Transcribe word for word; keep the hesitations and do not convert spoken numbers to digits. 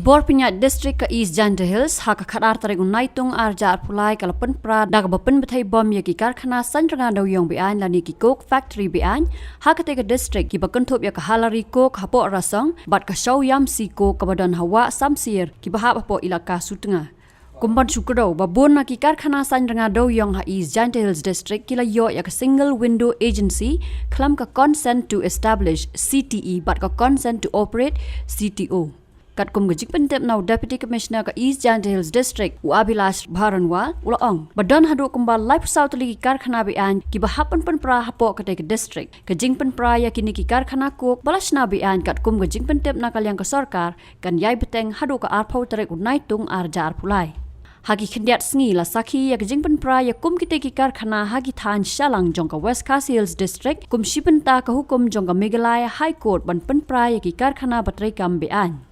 Por pynïaid District ka East Jaintia Hills ha ka khatar tarik u Naitung arhajar arphew lai ka la pynpra da kaba pynbthei bom ïa ki karkhana saiñ rnga dewïong be-aiñ lane ki coke factory be-aiñ ha katei ka district, kiba kynthup ïa ka Halari Coke hapoh Rasong bad ka Shaoyamsi Coke kaba don ha Wah Samsier kiba hap hapoh Elaka Sutnga. Kum ban shu kdew ba bun na ki karkhana saiñ rnga dewïong ha East Jaintia Hills District ki la ïoh ïa ka Single Window Agency khlem ka Consent to Establish, C T E, bad ka Consent to Operate, C T O. Katkum ka jingpyntip na u Deputy Commissioner ka East Jaintia Hills District, u Abhilash Baranwal, u la ong ba don haduh kumba laiphew saw tylli ki karkhana be-aiñ kiba hap ban pynpra hapoh katei ka district. Ka jingpynpra ïa kine ki karkhana coke ba la shna be-aiñ katkum ka jingpyntip na ka liang ka sorkar kan ïai bteng haduh ka arphew tarik u Naitung arhajar arphew lai. Ha ki khyndiat sngi la sakhi ïa ka jingpynpra ïa kum kitei ki karkhana ha ki thaiñ shalang jong ka West Khasi Hills District, kum shi bynta ka hukum jong ka Meghalaya High Court ban pynpra ïa ki karkhana ba treikam be-aiñ.